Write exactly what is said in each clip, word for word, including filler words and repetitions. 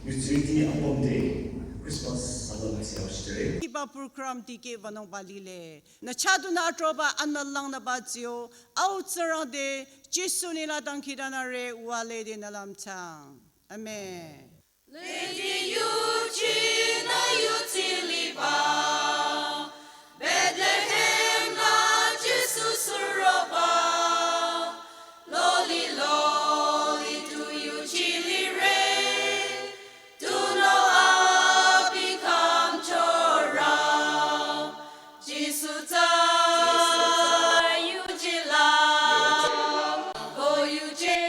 Trinity apüm te Christmas sabah masi au shitere. Hiba program tikeh wünungba lile. Nü chah dunü atroba anbü langnüba tsü yo. Au Tsingrang te Jisu nengla dangkhidangnangre wüle de nü lümchang. Amen. Lede yuchi nü yuchi liba, Bethlehem la Jisu suroba, loli loli tu yuchi lire, tunüo abi khümchorü. Jisu tsü yuje la, ko yuje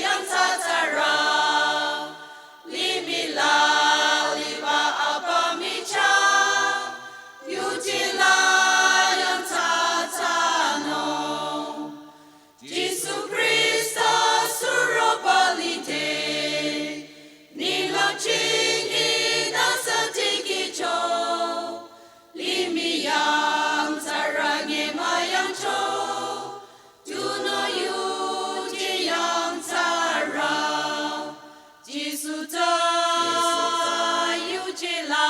yangthsa thsarü. Limih la liba apüm michah, yuje la yangthsa thsanung. Jisu Khrista suroba lide, ninglang chinghi tase tikehcho. Limih yangthsarü nge müyangcho, tunüo yuje yangthsarü. Jisu tsü yuje la,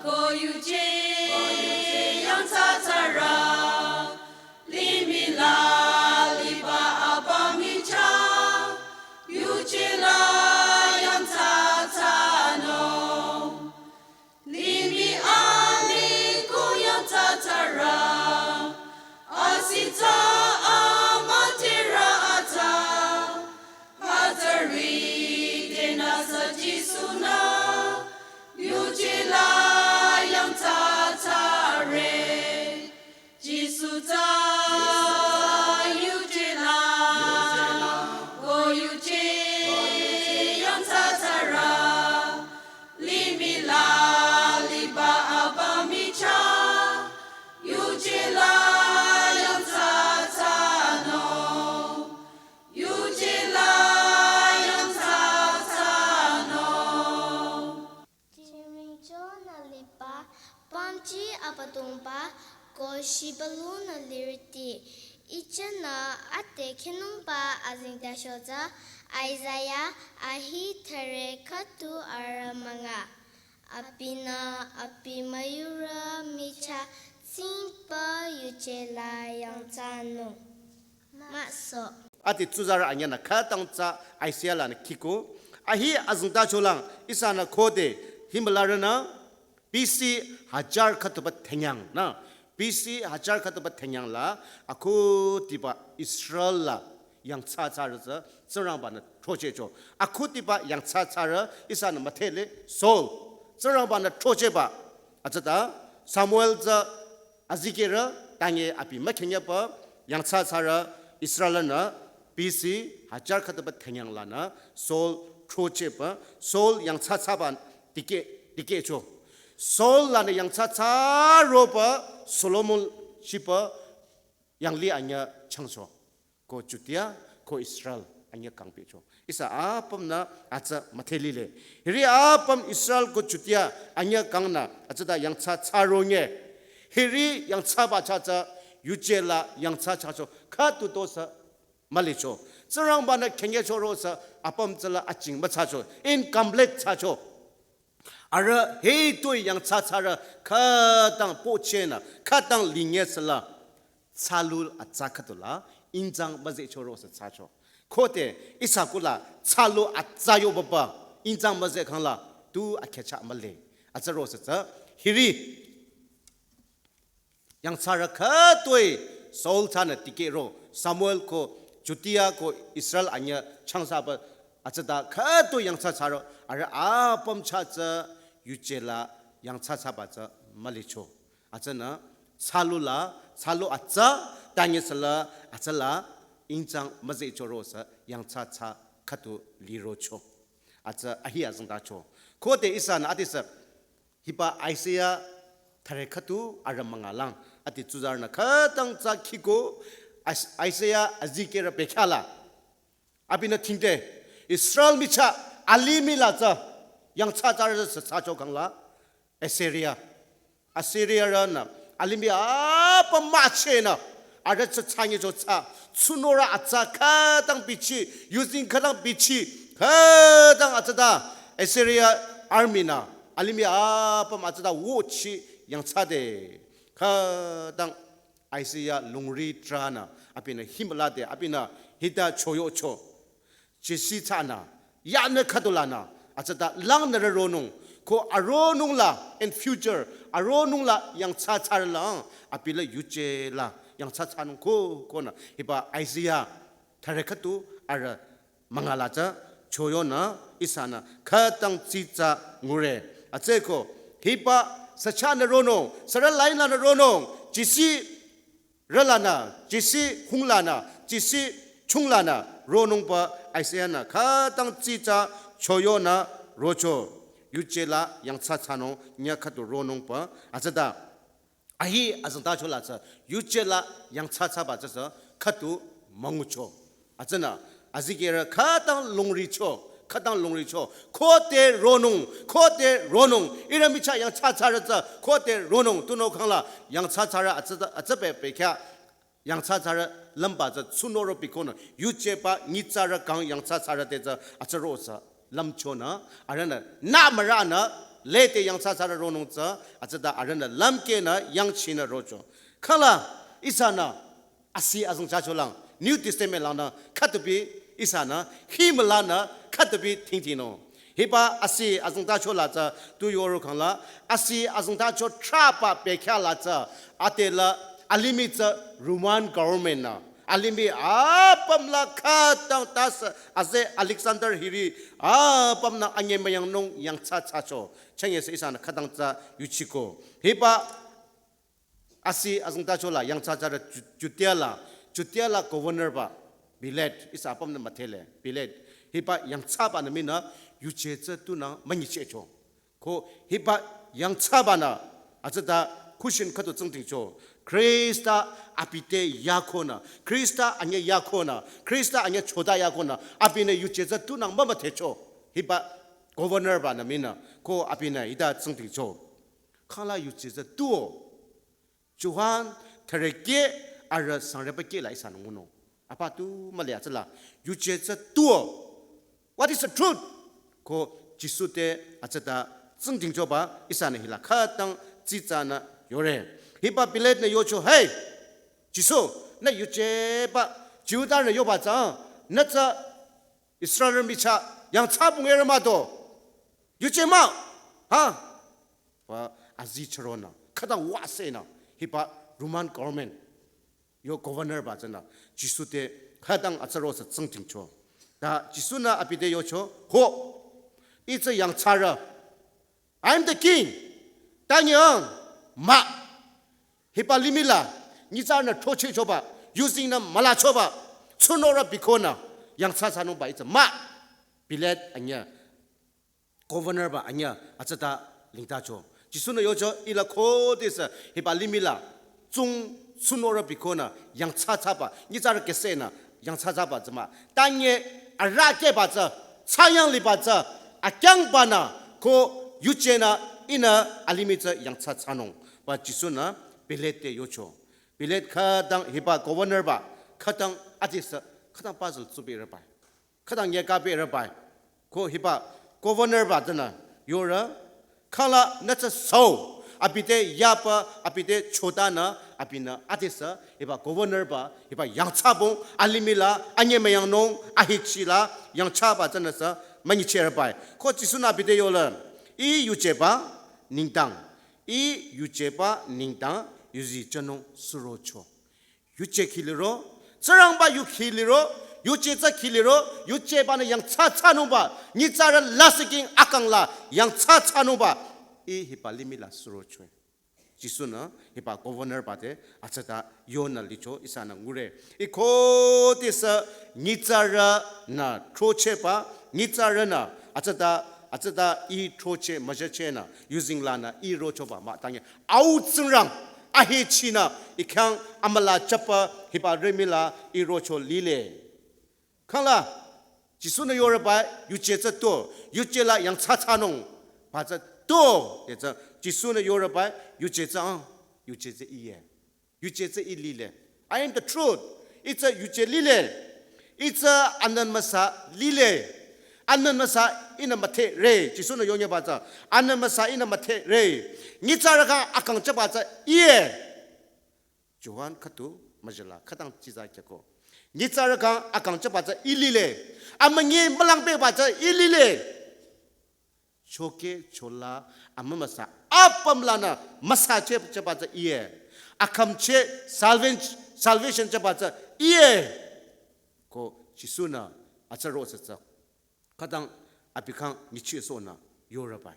ko yuje yangthsa thsarü. Limih la liba apüm michah, yuje la yangthsa thsanung. Limih aling ko yangthsa thsarü, asih tsü amüdherü atsa. Hütsüri tenü sü Jisu nü, yuje la yangthsa thsare. Jisu tsü yuje la, ko yuje yangthsa thsarü. Limih la liba apüm michah, yuje la yangthsa thsanung. Yuje la yangthsa thsanung. Jingringcho nü liba, pümji Abüdongba, ko shibülung nü lirüti. Ijenü ade khinungba azengtacho tsü, Isaiah ahi thüre khüdu arü münga. Abinü abi müyurü michah tsingba yuje la yangthsanung. Müso. Ade tsuzarü anyünü khütang tsü Isaiah lanü khiko. Ahi azengtacholang ihsanü khode himalarünü B C hajar khüduba thenyangnü. B C hajar khüduba thenyang la akhudiba Israel la yangthsa thsarü tsü Tsingrangba-nü throchehcho. Akhudiba yangthsa thsarü ihsanü müdhele Saul. Tsingrangba-nü throchehba. Hütsüta Samuel tsü azikehrü, tange abi mükhenyaba yangthsa thsarü Israel lanü B C hajar khüduba thenyang lanü Saul throchehba, Saul yangthsa thsaba tikeh, tikehcho. Saul lanü yangthsa thsaroba Solomon shiba yanglih anyü changcho. Ko Judea, ko Israel anyü kangpehcho. Ihsa apümnü hütsü müdhelile. Hiri apüm Israel ko Judea anyü kangnü hütsüta yangthsa thsaro nge. Hiri yangthsaba chah tsü yuje la yangthsa thsacho. Khüdu to sü mülicho. Tsingrangba-nü khenyecho ro sü apüm tsüla aching müthsacho. Incomplete thsacho. Arüh hitoi yangthsa thsarü khütang pochehnü, khütang linye süla, thsalu atsa khüdula, injang müzehcho ro sü thsacho. Khode ihsa kula thsalu atsa yobaba, injang müzeh khangla, tu akhehcha mühle. Atsa ro sü tsü, hiri yangthsarü khütoi Saul thsanü tikehro, Samuel ko Judea ko Israel anyü changsaba hütsüta khütoi yangthsa thsaro, arüh apüm chah tsü yuje la yangthsa thsaba tsü mülicho. Hütsünü thsalu la, thsalu atsa, tange süla, hütsüla, injang müzehcho ro sü yangthsa thsa khüdu lirocho. Hütsü ahi azengtacho. Khode ihsanü adesü hiba Isaiah thüre khüdu arü müngalang. Ade tsuzarünü khütang tsü khiko Is-, Isaiah azikehrü bekhyah la. Abinü thingde Israel michah alimih la tsü yangthsa thsarü sü thsacho khangla Assyria. Assyriarünü alimih apüm müchehnü arüh tsü thsanyecho tsü tsunorü atsa khütang bichi, yuzeng khütang bichi, Khütang atsüta Assyria army nü alimih apüm atsüta wuchi yangthsade. Khütang Isaiah lungri tranü abinü himlade abinü hita choyocho. Jesi thsanü, yanü khüdulanü, atsüta langnürü ronung, ko aronung la, in future, aronung la yangthsa thsarü la, abi la yuje la yangthsa thsanung ko, konü, hiba Isaiah, thare khüdu, arüh mangala tsü, choyonü, ihsanü, khütang tsitsa ngure. Atsüko, hiba, sachanü ronung, sürü lainanü ronung, jesi rülanü, jesi hunglanü, jesi chunglanü, ronungba Isaiah nü, khütang tsitsa choyonü rocho, yuje la yangthsa thsanung nyü khüdu ronungba, atsüta, ahi azengtacho la tsü, yuje la yangthsa thsaba tsü tsü, khüdu müngucho. Atsünü, azikehrü khütang lungricho, khütang lungricho, khode ronung, khode ronung, ihrü michah yangthsa thsarü tsü, khode ronung, tunüo khangla, yangthsa thsarü atsü, atsü be, bekhyah, yangthsa thsarü lümba tsü, tsunoro bikonü, yujeba, nyitsarü kang yangthsa thsarü te tsü, atsü ro tsü, lümchonü, arühnü, nü müranü, lede yangthsa thsarü ronung tsü, atsüta arühnü, lümkehnü, yangchinü rocho. Khangla, ihsanü, asi azengtacho lang, New Testament langnü, khüdubi ihsanü, himlanü, khüdubi tingtinung. Hiba asi azengtacho la tsü, tu yoro khangla, asi azengtacho traba bekhyah la tsü, ade la, alimih tsü, Roman government nü, alimih apüm la khütang tasü, aze Alexander hiri, apümnü anyemüyangnung yangthsa thsacho, chünye se ihsanü khütang tsü yuchiko. Hiba, asi azengtacho la yangthsa thsarü Ju-, Judea la, Judea la governor ba, Pilate, ihsa apümnü müdhele, Pilate, hiba yangthsabanü minü, yuje tsü tunang münyichehcho. Ko hiba yangthsabanü, atsüta question khüdu tsingdhingcho. Khrista abi te yakonü, Khrista anyüh yakonü, Khrista anyüh chota yakonü, abinü yuje tsü tunang mümüdhecho. Hiba governor banü minü, ko abinü hita tsingdhingcho. Khangla yuje tsü tuo. Johan thürükeh arüh sangrübakeh la ihsanü ngunung. Apa tu müli atsüla. Yuje tsü tuo. What is the truth? Ko Jisu te atsüta tsingdhingchoba ihsanü hila khütang tsitsanü yore. Hiba Pilate nü yocho, hey, Jisu, nü yujeba, Jihudarünü yoba tsü, nü tsü Israel michah yangthsabung yere mah do. Yuje mah. Ha? Ba azi chüronü. Khütang wüsenü. Hiba Roman government. Yo governor ba tsünü. Jisu te khütang atsüro sü tsingdhingcho. Ta Jisu nü abi te yocho. Ho. Ih tsü yangthsarü. I'm the king. Tanyang. Mah. Hiba limih la, nyitsarünü throchehchoba, yuzengnü mülachoba, tsunoro bikonü, yangthsa thsanungba ih tsü mah, Pilate anyüh, governor ba anyüh, atsüta lingtacho. Jisu nü yocho, ih la khodesü, hiba limih la, tsung tsunoro bikonü, yangthsa thsaba, nyitsarü kesenü, yangthsa thsaba tsü mah. Tanye arahkehba tsü, thsayang liba tsü, akyangbanü, ko yujenü, ihnü alimih tsü yangthsa thsanung. Ba Jisu nü, Pilate te yocho. Pilate khütang hiba governor ba, khütang adesü, khütang puzzle tsubireba. Khütang nyekabireba. Ko hiba governor ba tsünü, yore, khangla nü tsü so, abi te yaba, abi te chotanü, abinü adesü, hiba governor ba, hiba yangthsabung, alimih la, anyemüyangnung, ahechi la, yangthsaba tsünüsü, münyichehrebai. Ko Jisu nü abi te yole, ih yujeba, nengdang, ih yujeba, nengdang, yuzi jünung surocho. Yuje khi liro, Tsingrangba yu khi liro, yuje tsü khi liro, yujebanü yangthsa thsanungba, nyitsarü lasih king akang la yangthsa thsanungba, ih hiba limih la surocho. Jisu nü hiba governor ba te atsüta yonü licho ihsanü ngure. Ih khodesü nyitsarünü throchehba, nyitsarünü atsüta, atsüta ih throcheh müjüchehnü, yuzeng lanü ih rochoba mah tanye. Au Tsingrang, ahechinü, ih khyang amüla chapa, hiba rimih la ih rocho lile. Khangla, Jisu nü yoreba, yuje tsü to, yuje la yangthsa thsanung, ba tsü to, ye tsü, Jisu nü yoreba, yuje tsü, ah, yuje tsü iye. Yuje tsü ih lile. I am the truth. Ih tsü yuje lile. Ih tsü anün müsa lile. Anü müsa ihnü müdhere, Jisu-nü yonyüba tsü. Anü müsa ihnü müdhere. Nyitsarü khyang akang jüba tsü Ih-e. Johan khüdu müjila khütang chiza kyako. Nyitsarü khyang akang jüba tsü Ih lile. Amünyi mülang pehba tsü Ih lile. Choke chola amümüsa apüm lanü müsa che jüba tsü Ih-e. Akhümcheh salvation, salvation jüba tsü Ih-e. Ko Jisu-nü atsüro sü tsü. Khütang abi khyang nyichisohnü yorübai.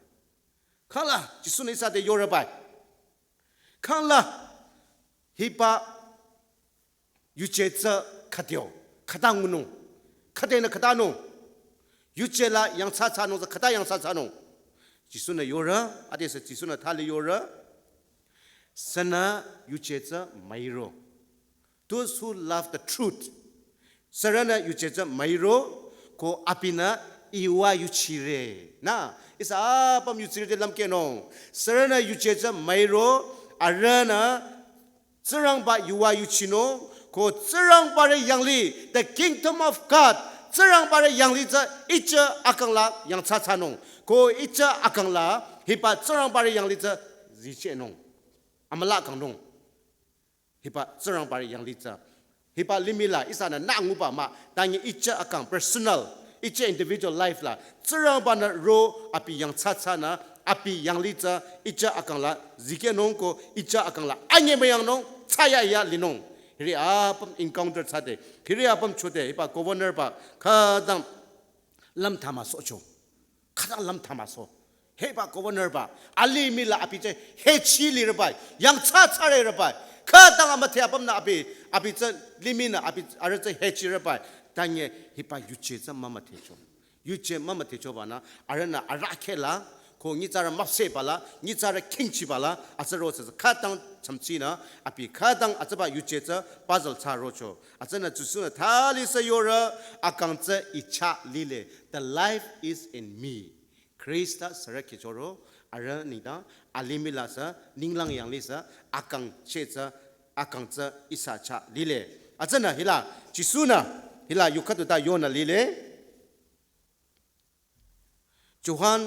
Khangla Jisu-nü ihsa te yorübai. Khangla hiba yuje tsü khüteo, khüta ngunung, khütenü khütanung. Yuje la yangthsa thsanung tsü khüta yangthsa thsanung. Jisu-nü yorü, adesü Jisu-nü thali yorü. Sünü yuje tsü müiro. Those who love the truth. Sürünü yuje tsü müiro, ko abinü iwa yuchire. Na, ihsa apüm yuchire te lümkehnung. Sürünü yuje tsü müiro, arühnü Tsingrangba yuwa yuchinung, ko Tsingrangbarü yanglih, the kingdom of God, Tsingrangbarü yanglih tsü ihsa akang la yangthsa thsanung. Ko ihsa akang la, hiba Tsingrangbarü yanglih tsü zichehnung. Amüla kangnung. Hiba Tsingrangbarü yanglih tsü. Hiba limih la ihsanü nü nguba mah, tangi ihsa akang personal, ihsa individual life la. Tsingrangbanü ro abi yangthsa thsanü, abi yanglih tsü ihsa akang la zikehnung ko ihsa akang la anyemüyangnung, thsayahiya linung. Hiri apüm encounter thsade, hiri apüm chode, hiba governor ba, khütang lümthamasohcho. Khütang lümthamasoh. Hiba governor ba, alimih la abi tsü hechi lirübai, yangthsa thsarerübai. Khütang amüdhe apümnü abi, abi tsü limihnü abi arüh tsü hechirübai. Tangi hiba yuje tsü mümüdhecho. Yuje mümüdhechobanü, arühnü arahkheh la, ko nyitsarü müpsehba la, nyitsarü khingchiba la, atsüro sü khütang chamchinü, abi khütang atsüba yuje tsü puzzle thsarocho. Atsünü Jisu-nü thali sü yorü, akang tsü Ih chah lile. The life is in me. Khrista sürü khyüchoro, arüh nengdang, alimih la sü, ninglang yanglih sü, akang cheh tsü, akang tsü ihsa chah lile. Atsünü hila, Jisu-nü, hila yu khüdu ta yonü lile. Johan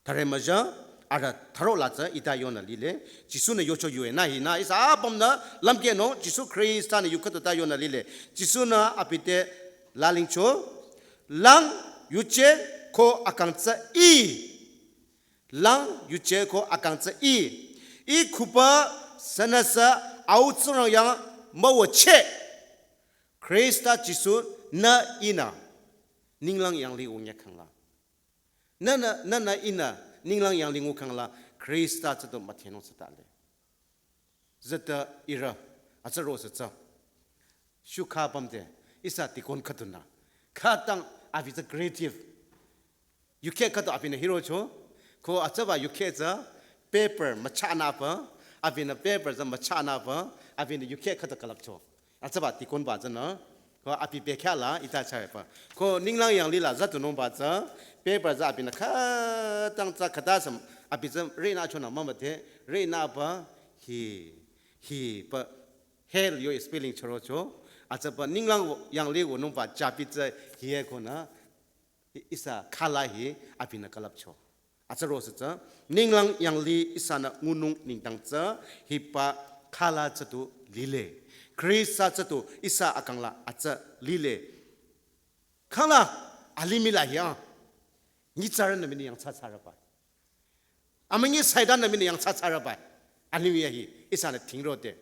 thüre müja, arüh thüro la tsü hita yonü lile. Jisu-nü yocho yue nü hinü, ihsa apümnü lümkehnung, Jisu Khrista-nü yu khüdu ta yonü lile. Jisu-nü abi te lalingcho, lang yuje ko akang tsü Ih. Lang yuje ko akang tsü Ih. Ih kuba sünüsü Au Tsingrang yang müwücheh. Khrista Jisu-nü ihnü ninglang yanglih wünye khangla. Nünü, nünü ihnü ninglang yanglih ngu khangla Khrista tsü du müdhenung sü thali. Züta ihrü, atsüro sü tsü. Shukha pümde, ihsa deacon khüdunü. Khütang abi tsü creative. Yukheh khüdu abinü hirocho, ko atsüba yukheh tsü paper müchanü pü, abinü paper tsü müchanü pü, abinü yukheh khüdu külüpcho. Atsüba deacon ba tsünü, ko abi bekhyah la hita chah pü. Ko ninglang yanglih la züdunungba tsü, paper tsü abinü khütang tsü khüta süm, abi tsü rinü chonü mümüdhe, rinü pü, hi, hi pü, hell yo spelling chürocho, atsüba ninglang yanglih wünungba chabi tsü hi-e konü, ihsa khala hi abinü külüpcho. Atsüro sü tsü, ninglang yanglih ihsanü ngunung nengdang tsü, hiba khala tsü du lile. Khrista tsü du ihsa akang la atsü lile. Khangla, alimih la hiya, nyitsarünü mini yangthsa thsarübai. Amünyi Saitan-nü mini yangthsa thsarübai. Alimih ya hi, ihsanü thingrode.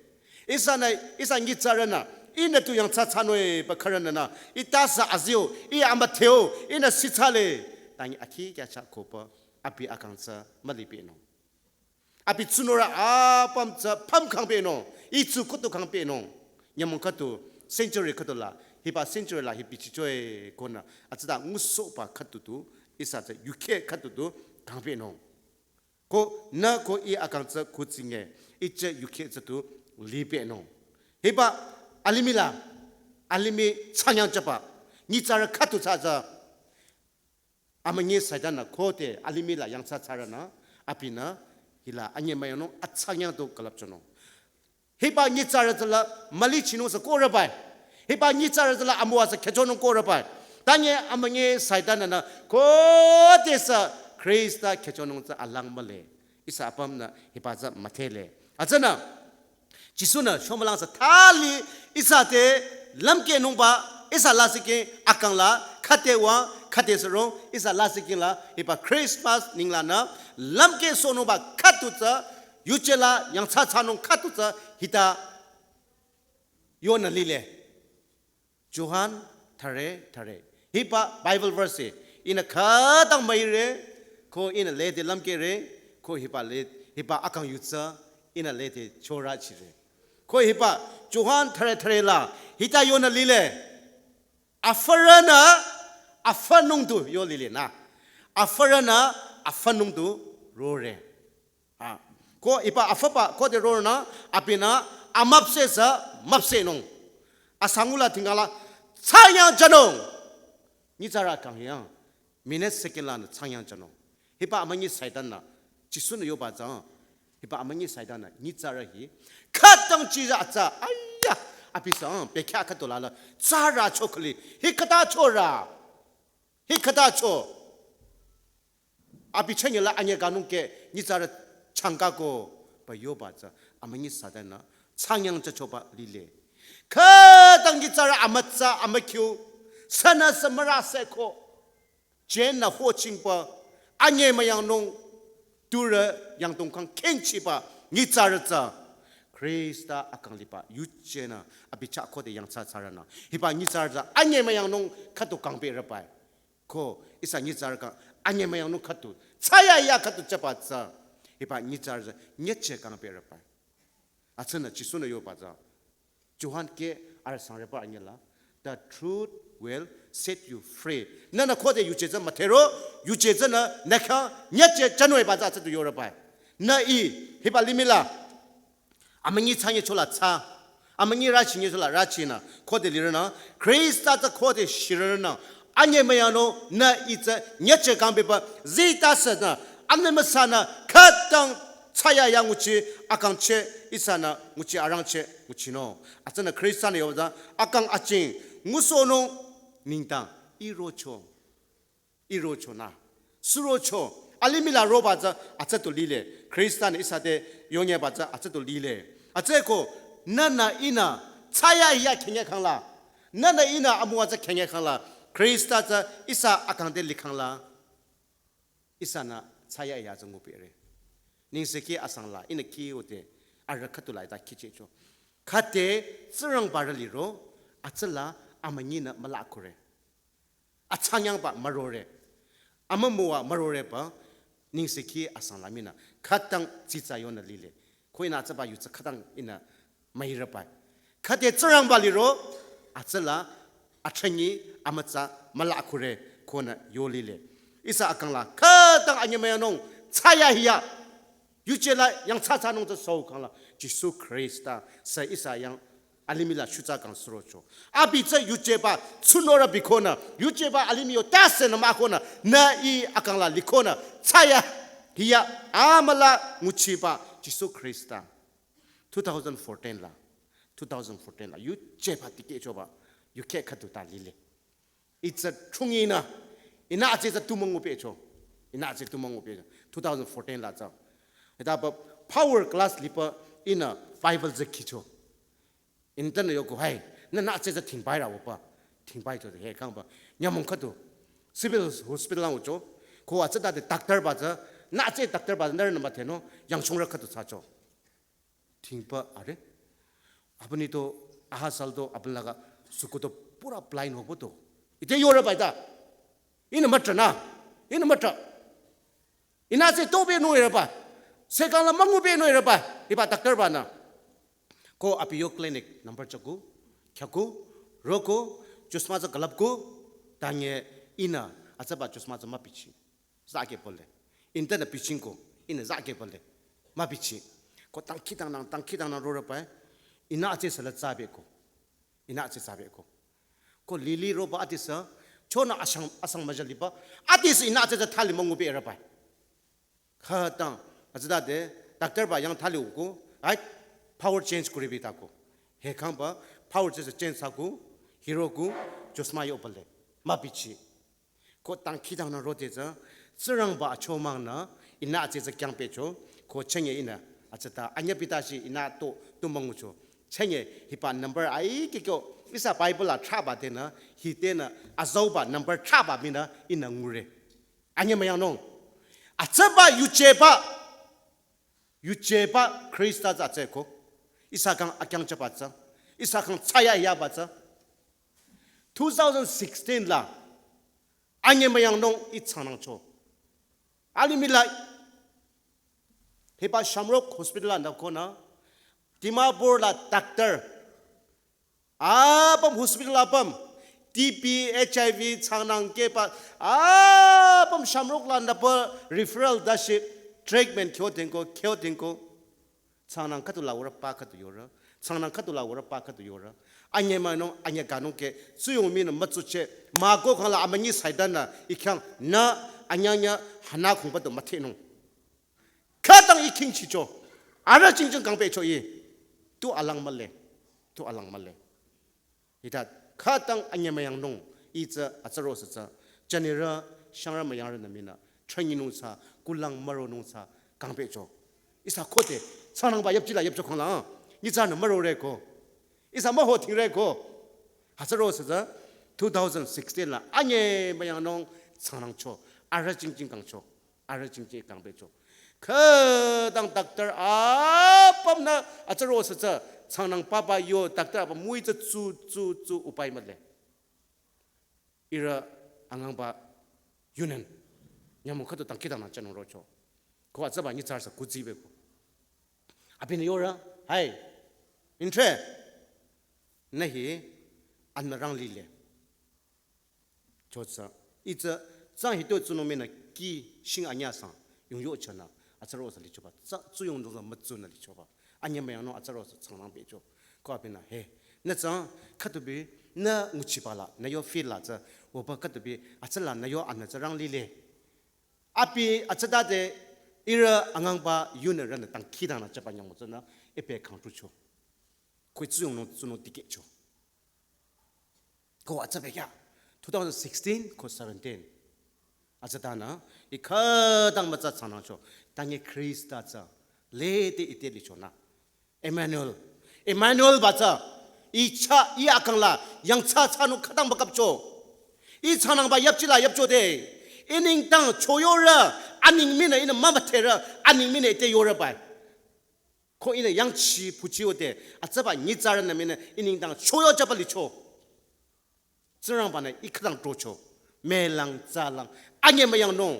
Ihsanü, ihsa nyitsarünü, ihnü tu yangthsa thsanung-e pü khürününü, ih tasa aziu, ih amüdheu, ihnü sithsale. Tangi akhi kya cha ko pü, abi akang tsü mülipehnung. Abi tsunurü apüm tsü püm kangpehnung, itsu khüdu kangpehnung. Nyümong khüdu, century khüdu la, hiba century la hi bichichoe konü, atsüta ngusohba khüdu du, ihsa tsü yukheh khüdu du, kangpehnung. Ko nü ko ih akang tsü kutsinge, ih tsü yukheh tsü du lipehnung. Hiba alimih la, alimih chanyang jüba, nyitsarü khüdu thsa tsü, amünyi Saitan-nü khode alimih la yangthsa thsarünü, abinü, hila anyemüyangnung achanyang du külüpchonung. Hiba nyitsarü tsü la mülichinung sü korübai. Hiba nyitsarü tsü la amüwa sü khechonung korübai. Tanye amünyi Saitan-nü khodesü Khrista khechonung tsü alang mühle. Ihsa apümnü hiba tsü müdhele. Hütsünü Jisu-nü shomülang sü thali ihsa te lümkehnungba ihsa lasih kih akang la khüde wüng khüde sürong ihsa lasih kih la hiba Christmas ninglangnü lümkehsohnungba khüdu tsü yuje la yangthsa thsanung khüdu tsü hita yonü lile. Johan thüre thüre. Hiba Bible verse ihnü khütang müire, ko ihnü lede lümkehre, ko hiba le, hiba akang yu tsü ihnü lede chorüchire. Ko hiba Johan thüre thüre la hita yonü lile. Afürünü afünung du yo lile nü. Afürünü afünung du rore. Ah. Ko hiba afüba khode ronü abinü amüpsehsü müpsehnung. Asangula tingala thsangyangjünung. Nyitsarü kang yang. Minute second lanü thsangyangjünung. Hiba amünyi Saitan-nü Jisu-nü yoba tsü. Hiba amünyi Saitan-nü nyitsarü hi khütang chija tsü. Aya. Abi sang bekya khüdu lala. Tsarü chokli. Hi khüta chorü. Hi khüta cho. Abi chünye la anye kanung keh nyitsarü changka ko ba yoba tsü amünyi Saitan-nü thsangyang tsü choba lile. Khütang nyitsarü amütsa amükyu sünüsü mürase ko. Jenü hochingba anye müyangnung turü yangdong kang kengchiba nyitsarü tsü Khrista akang liba yujenü abi chah khode yangthsa thsarünü. Hiba nyitsarü tsü anye müyangnung khüdu kangpehre bai. Ko ihsa nyitsarü kang anye müyangnung khüdu. Thsayahiya khüdu chaba tsü. Hiba nyitsarü tsü nyüje kangpehre bai. Hütsünü Jisu-nü yoba tsü. Johan keh arüh sangreba anyüla. The truth will set you free. Nünü khode yuje tsü müdhero, yuje tsünü nü khyang nyüje jünung-e ba tsü hütsüdu yore bai. Nü ih, hiba limih la. Amünyi thsangye chola thsa. Amünyi rüchinye chola rüchinü. Khode lirünü. Khrista tsü khode shirünü. Anye müyangnung nü ih tsü nyüje kangpehba zita sünü. Anye müsanü khütang thsayahiya nguchi akangcheh ihsanü nguchi arangcheh nguchinung. Hütsünü Khrista-nü yoba tsü akang aching ngusohnung nengdang irocho. Irocho nü. Surocho. Alimih la roba tsü hütsüdu lile. Khrista-nü ihsa te yonyeba tsü hütsüdu lile. Hütsüeko nünü ihnü thsayahiya khenye khangla. Nünü ihnü amüwa tsü khenye khangla. Khrista tsü ihsa akang te likhangla. Ihsanü thsayahiya tsü ngupehre. Nengsekhi asang la ihnü kihode arüh khüdu la ita kihchehcho. Khüde Tsingrangba rü liro hütsüla amünyinü mülakhure. Athsangyangba mürore. Amümüwa müroreba nengsekhi asang la minü khütang tsitsa yonü lile. Ko ihnü hütsüba yu tsü khütang ihnü müire bai. Khüde Tsingrangba liro hütsüla athrünyi amütsa mülakhure konü yo lile. Ihsa akang la khütang anye müyangnung thsayahiya. Yuje la yangthsa thsanung tsü sou khangla Jisu Khrista sü ihsa yang alimih la shutsa kang surocho. Abi tsü yujeba tsunorü bikonü, yujeba alimih yo tasenü mükonü, nü ih akang la likonü, thsayahiya amüla nguchiba Jisu Khrista. Two thousand fourteen la, two thousand fourteen la, yujeba tikehchoba, yuke khüdu ta lile. Ih tsü chunginü, ihnü atse tsü tu müngupehcho. Ihnü atse tu müngupehcho. Two thousand fourteen la tsü. Hita ba power class liba ihnü Bible tsü khicho. Ihnü tanü yoko hai, nü nü atse tsü thingbai ra woba. Thingbai cho he kangba. Nyümong khüdu. Civil hospital lang ucho. Ko atse tate doctor ba tsü, nü atse doctor ba tsü, nü nü ba theno, yangchongrü khüdu thsacho. Thingba are. Apuni to, aha sal to, apun laga suku to pura blind hobo to. Ite yore bai ta. Ihnü mütra nü. Ihnü mütra. Ihnü atse tobenung ire ba. Sekang la müngubenung ire ba. Hiba doctor ba nü. Ko abi yo clinic number choku, kyaku, roku, chusma tsü külüpku, tanye ihnü atsaba chusma tsü mübichi. Zake pole. Ihnü tanü bichingko, ihnü zake pole. Mübichi. Ko tangki tangnang, tangki tangnang rore bai. Ihnü atse sala tsabeko. Ihnü atse tsabeko. Ko lili roba adisü, chonü asang, asang müjaliba. Adisü ihnü atse tsü thali müngube rabai. Khütang, atsüdade, doctor ba yang thali uko, ai, power change kuribi tako. He kangba, power change, change sako, hiroku, chusma yo pale. Mübichi. Ko dangkhidangnang rode tsü, Tsingrangba achomangnü, ihnü atsü tsü kyangpehcho, ko chünye ihnü, atsüta, anyüh bitashi ihnü to, to müngucho. Chünye, hiba number ai kikyo, ihsa Bible la thraba tenü, hi tenü, azauba number thraba minü, ihnü ngure. Anyemüyangnung. Atsüba yujeba, yujeba Khrista tsü atsüko. Ihsa khyang akyangcheba tsü. Ihsa khyang thsayahiba tsü. Two thousand sixteen la, anyemüyangnung ih tsangnangcho. Alimih la, hiba Shamrock Hospital la nükonü, Dimapur la doctor, apüm hospital apüm, T B, H I V, tsangnang keba, apüm Shamrock la nüpü referral dashi treatment kyo tenko, kyo tenko. Tsangnang khüdu la würa pa khüdu yore. Tsangnang khüdu la würa pa khüdu yore. Anyemüyangnung, anyüh kangnung ke, tsuyong minü mütsuche, mah ko khangla amünyi Saitan nü, ih khyang nü, anyünyü, hana khungba do müthenung. Khütang ih khingchicho. Arüh jingjing kangpehcho ih. Tu alang mühle. Tu alang mühle. Hita khütang anyemüyangnung. Ih tsü atsüro sü tsü. Jünirü, shangrü müyangrünü minü. Training nung tsü, kulang müronung tsü. Kangpehcho. Ihsa khode, tsangnangba yüpjila yüpcho khangla. Nyitsarünü mürore ko. Ihsa müho thingre ko. Atsüro sü tsü. Two thousand sixteen la. Anyemüyangnung tsangnangcho. Arüh jingjing kangcho. Arüh jingjing kangpehcho. Khütang doctor apümnü atsüro sü tsü tsangnang papa yo doctor apüm müi tsü tsu tsu tsu upai mühle. Ihrü angangba yunung. Nyümong khüdu dangkhidangnang jünung rocho. Ko atsüba nyitsarü sü kutsibeko. Abinü yore, hai. Intre. Nü hi, anmürang lile. Chotsü, ih tsü, tsang hito tsunung minü ki shing anyüh sang, yongyo chanü, atsüro sü lichoba, tsü, tsuyong dong sü mütsunü lichoba. Anyemüyangnung atsüro sü tsangnang pehcho. Ko abinü, he, nü tsang, khüdubi, nü nguchiba la, nü yo feel la tsü, wüba khüdubi, atsüla nü yo anü tsü rang lile. Abi, atsütade, ihrü angangba yunü rünü dangkhidangnang jüba nyümong tsünü, ipe kangtrucho. Kui tsuyongnung tsunung dikehcho. Ko atsübe kya, two thousand sixteen ko seventeen. Atsütanü, ih khütang mütsa tsangnangcho, tangi Khrista tsü, lede ite lichonü. Emmanuel. Emmanuel ba tsü, ih chah, ih akang la, yangthsa thsanung khütang bakapcho. Ih tsangnangba yüpjila yüpchode, ih nengdang choyorü, aning minü ihnü mümüdherü, aning minü ite yore bai. Ko ihnü yangchi puchi ode, atsüba nyitsarünü minü ih nengdang choyo jüba licho. Tsingrangbanü ih khütang trocho. Melang, tsalang, anyemüyangnung.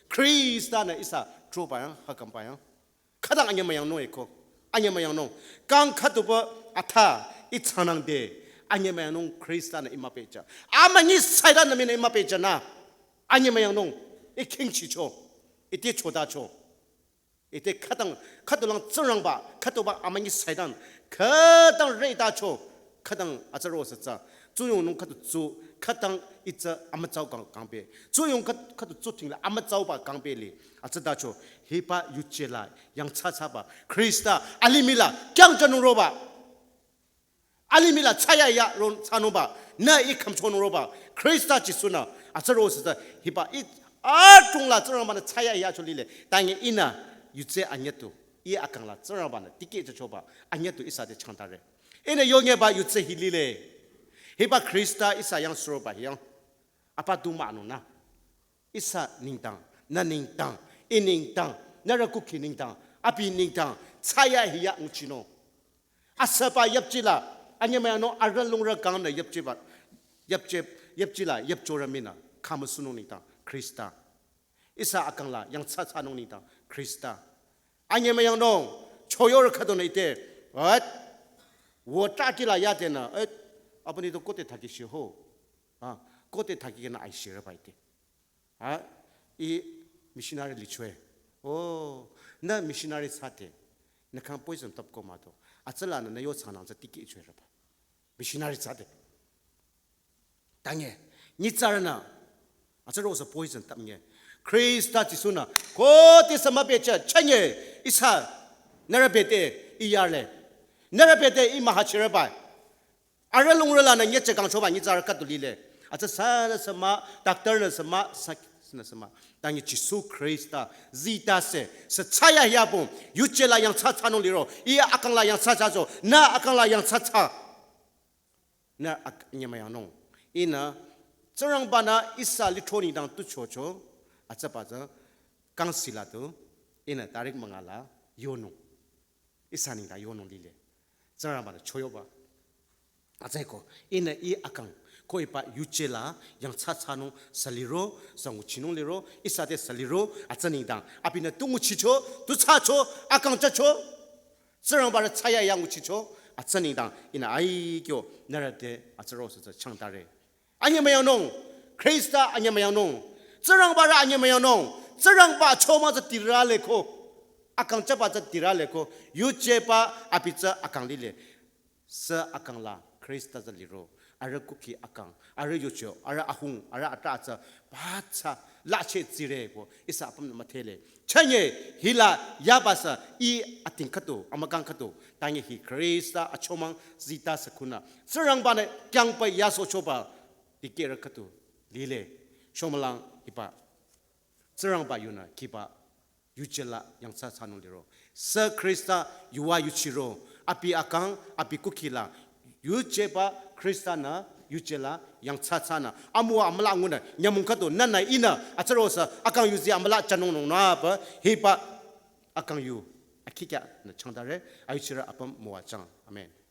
Khristanü ihsa troba yang, hakamba yang. Khütang anyemüyangnung eko. Anyemüyangnung. Kang khüduba atha, ih tsangnangde. Anyemüyangnung Khristanü ih müpehjü. Amünyi Saitan nü minü ih müpehjünü. Anyemüyangnung. Ih khingchicho. Ite chodacho. Ite khütang, khüdulang Tsingrangba, khüduba amünyi Saitan, khütang reitacho, khütang atsüro sü tsü, tsuyongnung khüdu tsu, khütang ih tsü amütsau kang, kangpeh. Tsuyong khüd-, khüdu tsu tingla amütsauba kangpeh li, atsütacho, hiba yuje la, yangthsa thsaba, Khrista, alimih la, kyangjünung roba. Alimih la thsayahiya ron thsanungba, nü ih khümchonung roba, Khrista Jisunü, atsüro sü tsü, hiba ih adrong la Tsingrangbanü thsayahiya cho lile, tangi ihnü, yuje anyütu, ih akang la Tsingrangbanü, dikehjüchoba, anyütu ihsa te changtare. Ihnü yonyeba yuje hi lile, hiba Khrista ihsa yang suroba yang, apa du münungnü. Ihsa nengdang, nü nengdang, ih nengdang, nührü kukhi nengdang, abi nengdang, thsayahiya nguchinung. Asüba yüpjila, anyemüyangnung arüh lungrü kangnü yüpjiba, yüpji, yüpjila, yüpchorü minü, khamüsunung nengdang, Khrista. Ihsa akang la, yangthsa thsanung nengdang, Khrista. Anyemüyangnung, choyorü khüdunü ite, et, wütatila yadenü, et, apuni to kote thaki shiho, ah, kote thaki kena aishireba ite. Ha, ih missionary lichwe. Oh, nü missionary thsade. Nü khyang poison tap ko mah to. Atsülanü nü yo tsangnang tsü dikehchwe reba. Missionary thsade. Tangi, nyitsarünü. Atsüro sü poison tap nge. Khrista Jisunü. Kote sü müpehjü, chünye, ihsa. Nührü bete, ih yarle. Nührü bete, ih mühachireba. Arüh lungrü lanü nyücheh kangchoba nyitsarü khüdu lile. Atsa sünü sü mah, doctor nü sü mah, sü nü sü mah. Tangi Jisu Khrista zita se, sü thsayahiya pung, yuje la yangthsa thsanung liro, iya akang la yangthsa thsacho, nü akang la yangthsa thsa. Nü ak-, anyemüyangnung. Ihnü, Tsingrangba-nü ihsa lithro nengdang tu chocho, atsaba tsü, kangsi la tu, ihnü tarik münga la, yonung. Ihsa nengdang yonung lile. Tsingrangba-nü choyoba. Atsaiko, ihnü i akang, ko hiba yuje la, yangthsa thsanung sü liro, sü nguchinung liro, ihsa te sü liro, atsa nengdang. Abinü tu nguchicho, tu thsacho, akang thsacho. Tsingrangba rü thsayahiya nguchicho, atsa nengdang, ihnü aikyo, nührü te, atsaro sü tsü changtare. Anyemüyangnung, Khrista anyemüyangnung, Tsingrangba rü anyemüyangnung, Tsingrangba achomang tsü tirale ko, akang thsaba tsü tirale ko, yujeba abi tsü akang lile. Sü akang la Khrista tsü liro, arüh kukhi akang, arüh yucho, arüh ahung, arüh atra tsü, ba tsü, lache tsire ko, ihsa apüm nü müdhele. Chünye, hila yaba sü, i ating khüdu, amükang khüdu, tangi hi Khrista achomang zita sü kunü. Tsingrangba-nü kyangba yasochoba, dikehrü khüdu, lile. Shomülang hiba. Tsingrangba yunü kiba yuje la yangthsa thsanung liro. Sü Khrista yuva yuchiro. Abi akang, abi kukhi la. Yujeba Khrista-nü yuje la yangthsa thsanü. Amüwa amüla ngunü. Nyümong khüdu nünü ihnü. Atsaro sü akang yuzi amüla thsanung nung nüba. Hiba akang yu. Akikya nü changtare. Ayuchirü apüm müwajüng. Amen.